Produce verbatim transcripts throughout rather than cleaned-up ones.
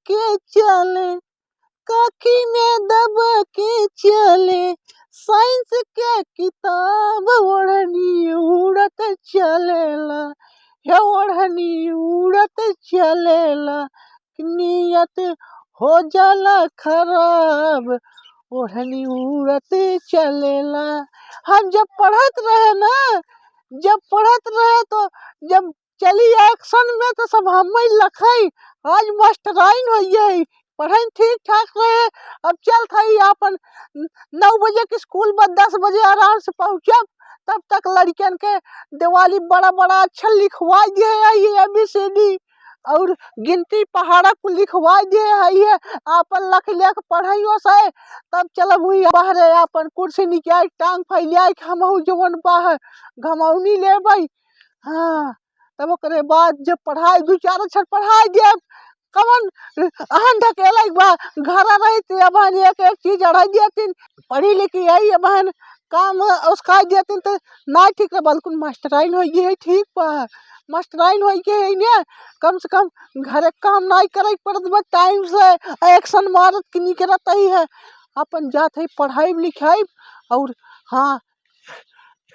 के चले, काखी में दबा के चले, साइंस के किताब ओढ़नी उड़त चलेला, हे ओढ़नी उड़त चलेला, नियत हो जाला खराब, ओढ़नी उड़त चलेला। हम जब पढ़त रहे ना, जब पढ़त रहे तो जब चली एक्शन में तो सब हम ही लखई, आज मास्टराइन होइए, पढ़ाई ठीक ठाक रहे। अब चल थई आपन नौ बजे के स्कूल में, दस बजे आराम से पहुँचब, तब तक लड़कियन के दिवाली बड़ा बड़ा अक्षर लिखवाई दिए है, ये A B C D और गिनती पहाड़ा को लिखवाई दिए है, ये आपन लख लेख पढ़ाइयो से, तब चलब हुई बाहरे आपन कुर्सी निकाल टांग फैलिया के हमहू जवन बाहर घमौनी लेबै। हाँ, तब ओकरे बाद जब पढ़ाई, दू चार अक्षर पढ़ाई देब, कवन अहन ढकेला एक बा, घरा रही त अबहन एक एक चीज अढ़ाई देतिन, पढ़ी लिखी आई अबहन काम उसकाई देतिन त ना ठीक रह, बल्कुन मास्टराइन हो ये ठीक बा, मास्टराइन हो ये है ने, कम से कम घरे काम नाई करे के पड़त बा टाइम से, एक्शन मारत के निकरत ही है, अपन जात है पढ़ाई लिखाई और हाँ,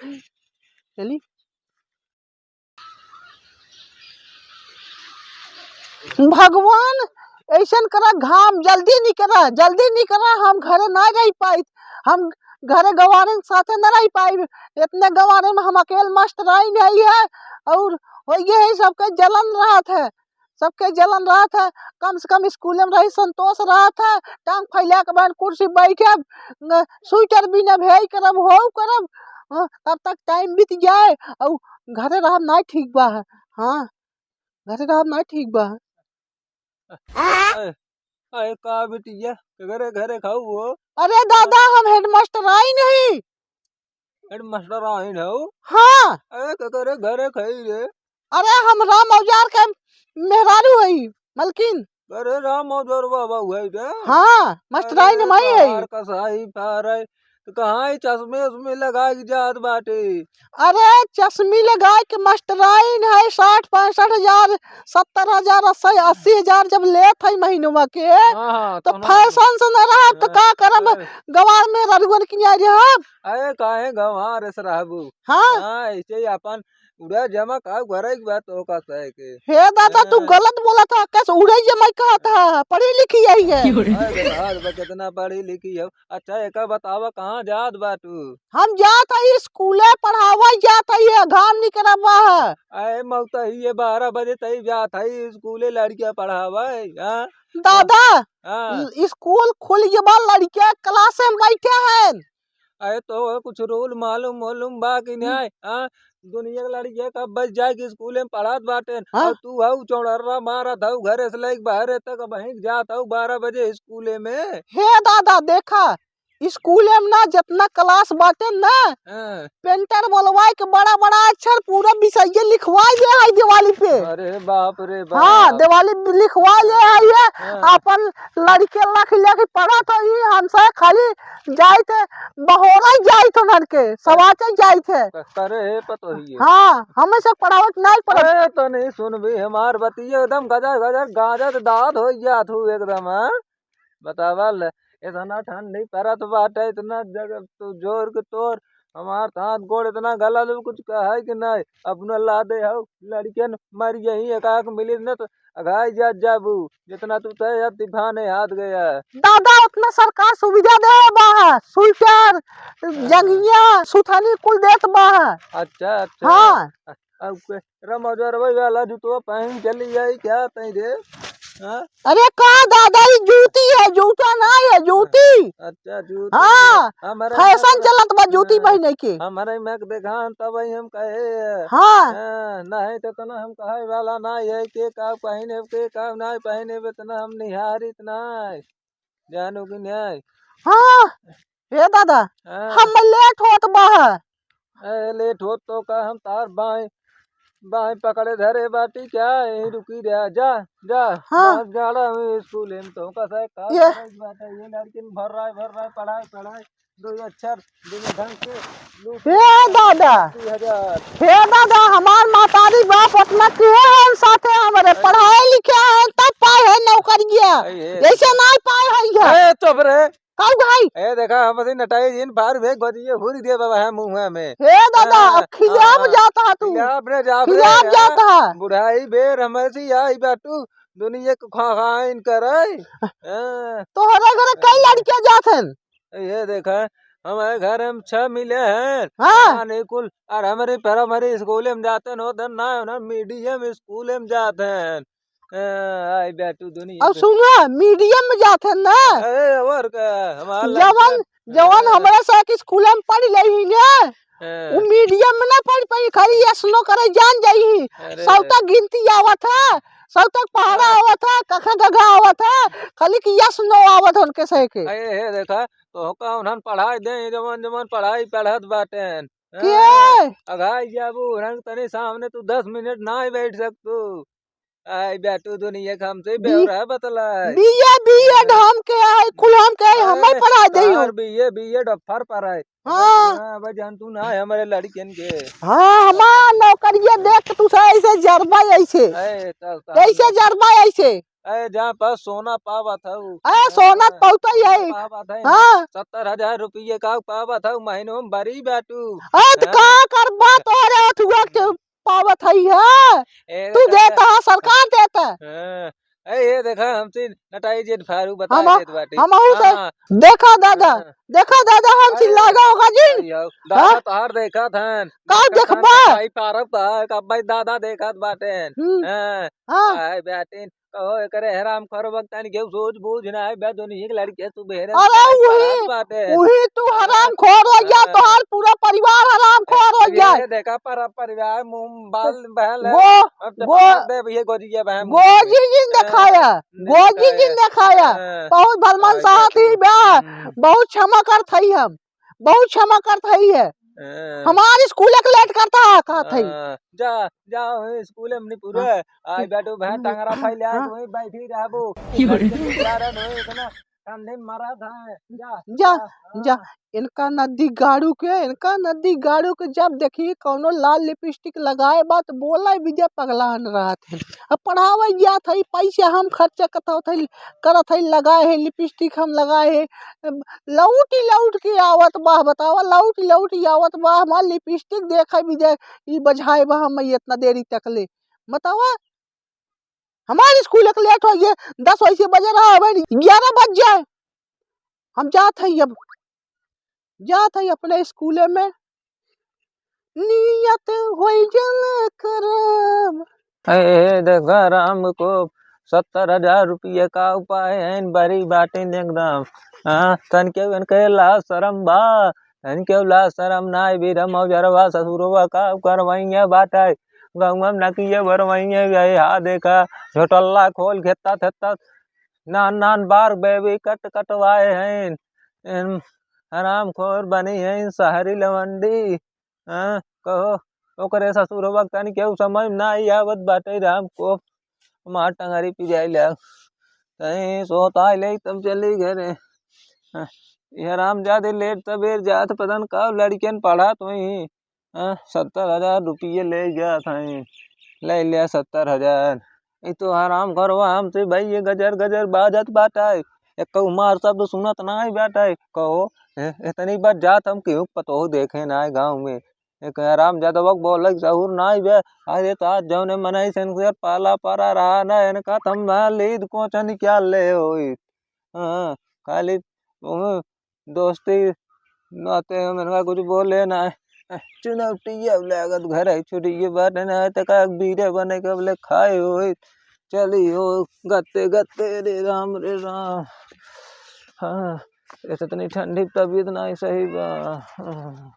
चली। भगवान, ऐसन करा, घाम जल्दी निकरा, जल्दी निकरा, हम घरे ना रह पाइत, हम घरे गवारन साथे ना रह पाइब। इतने गवारे में हम अकेल मास्टराइन हई है, और होइए है सबके जलन रहत है, सबके जलन रहत है। कम से कम स्कूले में रही संतोष रहत है। टांग फैला के बहन कुर्सी बैठे, न, स्वेटर बिनब, हे करब, हो करब, हाँ, तब तक टाइम बीत जाए, और घरे रहब ना ठीक बा। हाँ, घरे रहब ना ठीक बा। अरे, अरे का बिटिया, केकरे घरे खाऊ हो? अरे दादा, हम हेडमास्टराइन हई। हेडमास्टराइन हऊ? हाँ। अरे केकरे घरे खाई रे? अरे हम राम औजार के मेहरारू हई, मलकिन। अरे राम औजार बाबा हुआ रे? हाँ, मास्टराइन अरे हम हई। कसाई फारे, तो कहाँ ही चश्मे उश्मे लगा के जात बाटे? अरे, चश्मी लगाए के मास्टराइन है, साठ पैंसठ हजार, सत्तर हजार, अस्सी, अस्सी हजार जब लेत है महीनवा के, हाँ, हाँ, तो तो ना। फैशन से न रहब, तो हाँ, का करब? हाँ। गवार में ररुअन की नहीं रहब। अरे, काहे गवार से रहबू? हाँ। हाँ, ऐसे ही अपन उड़ा जमा का करे के बात हो का सहे के। हे दादा, तू हाँ। गलत बोला था, कैसे उड़े जमा कहा था? पढ़ी लिखी यही है। अरे, आज बा कितना पढ़ी लिखी हो। अच्छा, एका बतावा, कहाँ जात बा तू? हम जात हई स्कूले पढ़ावे जात हई, ये घाम निकरबा है। अरे मौतहिए, बारह बजे तई जात हई स्कूले लड़किया पढ़ावे, हाँ? दादा, हाँ। स्कूल खुल गए बा, लड़किया क्लास में बैठे हैं। अरे तो कुछ रूल मालूम मालूम बा कि नहीं? हाँ? दुनिया के लड़किया कब बच जाए कि स्कूले में पढ़ात बाटे, हाँ? और तू हऊ चौड़र्रा मारत हऊ घरे से लेके बाहरे तक, वहीं जात हऊ बारह बजे स्कूले में। हे दादा, देखा, स्कूले में ना जितना क्लास बाटे ना, हाँ। पेंटर बोलवाए के बड़ा बड़ा अक्षर पूरा विषय लिखवाए दे है दिवाली पे। अरे बाप रे बाप। हाँ, दिवाली पे लिखवाए दे है ये। हाँ। अपन लड़के लख लेके पढ़त ही, हमसे खाली जाइत बहोरा जाइत उन्हन के, सवाचे जाइत है। क-, करे हे पतोहिए। हाँ, हमें से पढ़ावत नहीं पड़त। अरे तो नहीं सुनबी हमार बतिया, एकदम गजर गजर गाजत दाद हो जात हूँ एकदम, हाँ? बतावा ले, इतना ठंडी परत बाटे, इतना जग-, तू जोर के तोर, हमार हाथ गोड़ इतना गलल, कुछ कहे कि नहीं। अपना लादे हऊ, लड़कियन मर यही एकाक मिली न तो अघाई जात जाबू, जितना तू तय अब तूफान है हाथ गया। दादा, उतना सरकार सुविधा दे बा, स्वेटर, हाँ। जंघिया, सुथनी कुल देत बा। अच्छा, अच्छा। हाँ। अब के रमौजरवा वाला जूतवा पहन चली जाई क्या तई रे? हाँ? अरे का दादा, ई जूती है, जूता ना है, जूती। अच्छा, जूती हाँ, है। हमारे फैशन में चलत बा जूती हाँ, पहने के। हमारे में के देखा हम तब ही हम कहे। हाँ। हाँ, नहीं तो इतना हम कहे वाला ना है के का पहने, के का नहीं पहने, इतना हम निहारित ना है। जानू कि नहीं? हाँ, हे दादा, हाँ। हम लेट होत बा। ए, लेट होत तो का, हम तार बाएं, बाएं पकड़े धरे बाटी क्या? यहीं रुकी रहा, जा, जा। हाँ। बाहर जाड़ा हमें स्कूल में तो का साहब का ये समझ बात है, ये लड़किन भर रहा है, भर रहा है, पढ़ाई, पढ़ाई, दो अक्षर, दो ढंग से, लूट हे दादा। अस्सी हजार। हे दादा, हमार मातारी बाप अपना किए हैं साथे हमरे, अरे। पढ़ाए लिखे हैं, तब पाए हैं नौकरी। कर गया। अरे, ऐसे नाहीं पाए है ये। ए, चुप रे। काऊ भाई? ए, देखा, हम से नटाई जिन बार भेग बजिए हुरी दे बाबा है मुँह में। हे दादा, हाँ, अब खिलाफ हाँ, जाता है तू। खिलाफ रे, जाब रे, खिलाफ हाँ। जाता है। बुढ़ाई बेर हमरे से आई बाटू, दुनिया को खा, खाइन करे। हाँ। तोहरे घरे कई लड़कियाँ जात हन? ये देखा, हमारे घर में छह मिले हैं। हाँ। हाँ, नहीं कुल, और हमारे पर हमारे स्कूल में जाते हैं, उधर ना, ना, मीडियम स्कूल में जाते हैं। हाँ, आई बेटू दुनिया और के। सुनो, मीडियम में जात है ना। अरे, और का, हमार जवन, लड़का, जवन हाँ। हमरा से एक स्कूल में पढ़ लेही ना, हाँ। उ मीडियम में ना पढ़ पाई, खाली यस नो करे जान जाई। अरे। सौ तक गिनती आवत है, सौ तक पहाड़ा हाँ। आवत है, कखा गघा आवत है, खाली कि यस नो आवत है उनके से के। अरे, हे देखा, तो का उन्हन पढ़ाई दे, जवन, जवन पढ़ाई पढ़त बाटे। के? हाँ, अघाई जाबू, उन्हन तनी सामने तू दस मिनट ना ही बैठ सकतू। आई बेटू दुनिया के हमसे बी-, बेवरा बतला है। बीए, बीएड हाँ। हम के है, कुल हम के है, हाँ, हमें पढ़ा दे। और बीए, बीएड ऑफर पर है। हाँ। हाँ, अब जान तू ना है हमारे लड़कियन के। हाँ, हमार नौकरिया देख तू से ऐसे जरबा ऐसे। ऐ, तो, तो ऐसे जरबा ऐसे। ऐ, जहाँ पर सोना पावत है उ। ऐ, सोना हाँ, पावत ही है। पावत है। हाँ। सत्तर हजार रुपये का पावत है, महीनों में बरी बेटू। ऐ, तो हाँ। का करबा तोरे अथुआ के पावत हई है। ए, तू देखा, देता है, सरकार देता है। हाँ। ए, ये देखा, हमसे नटाई जेठ फारू बता हम, देत बाटी। हमहू से हाँ। देखा दादा, हाँ। देखा दादा, हमसे अरे, लागा होगा जी। अरे, यो, दादा हाँ? तोहार देखा थन। का देखा देखबा? थन, कटाई पारत है, कब भाई दादा देखत बाटे। हम्म। हाँ। हाँ। आए बेटिन, कहो, एकरे हरामखोर वक्त तन केहू सूझ बूझ ना है, बे दुनिया के लड़के सुबेरे अरे निकल उही, पड़त बाटे। उही तू हरामखोर हो गया, हाँ। तोहार पूरा परिवार हरामखोर हो गया। ये देखा, पर परिवार मुंह बाल बहल है। गो-, अब तो गो-, पकड़ दे, ये गोजिया बहन गोजी जिन हाँ, देखाया, नहीं गोजी जिन देखाया। हाँ। बहुत भलमन आई साथ ही देखो। बा, हम्म। बहुत क्षमा करत हई हम। बहुत क्षमा करत हई है। हाँ। हमार स्कूल के लेट करता है, कहत हई। हाँ, जा, जा, वही स्कूल में नहीं पूरे। हाँ। आई बैठो, भैं हाँ। टंगरा फैले, हाँ। वहीं बैठी रहबो। यो रे। लड़के के कारण हो, इतना ठंडी में मरत है। जा, जा, जा, जा। हाँ। इनका नदी गाड़ू के, इनका नदी गाड़ू के जब देखी कौनो लाल लिपस्टिक लगाए बा, तो बोला विजय पगलान रहत है। अब पढ़ावे जात हई, पैसे हम खर्चा करत हई, करत हई, लगाए है, लिपस्टिक हम लगाए है, लौट लौट के आवत बा, बतावा, लौट लौट के आवत बा, हमार लिपस्टिक देखे विजय, ई बझाए बा हम इतना देरी तक ले, बतावा। हमार स्कूल के लेट हो गए, दस वैसे बजे रहा, अब ग्यारह बज जाए, हम जात हई अब। जात हई अपने स्कूले में, नियत होई जल खराब। ए, ए, देखा राम को सत्तर हजार रुपये का उपाय है, बरी बाटिन एकदम। हाँ, तन के इनके लाज शरम बा, तन के लाज शरम नाई, बीरम औजरवा ससुरवा का करवैया बाटे, गौवा में नकिया बरवैया गए, हा देखा, झोटल्ला खोल घेता थेता, नान नान बार बेबी कट कटवाए हैं। इन हरामखोर बनी है, इन शहरी लवंडी। हाँ, कहो, ओकरे ससुरवा के तनी केहू समझ में ना आई आवत बाटे राम को। मार टंगरी पिजाई ले। तई सोता ले तब चली घरे। हाँ, ये हरामजादे लेट सबेर जात, पता न का लड़कियन पढ़ात होई। हाँ, सत्तर हजार रुपये ले गया था, ले लिया सत्तर हजार। ई तो हरामखोरवा हमसे भाई ये गजर गजर बाजत बाटे। एक कहू मार शब्द सुनत ना ही बाटे। कहो, ए, इतनी बार जात हम केहू पतोह देखे ना है गाँव में। एक हरामजादवा के बोले के सहूर ना ही बे। अरे तो आज जौने मनई से इनके पाला परा रहा ना, इनका तो हम ना लीद कोचन क्या ले होई। हाँ, खाली, हम्म, दोस्ती नाते हम इनका कुछ बोले ना। चुनौटी अब लागत घर है, छुट्टी के बाद ना, तो का बीरे बने के अब ले खाए होई। चली हो, गत्ते, गत्ते, रे राम, रे राम। हाँ, इतनी ठंडी तबीयत ना ही सही बा। हाँ।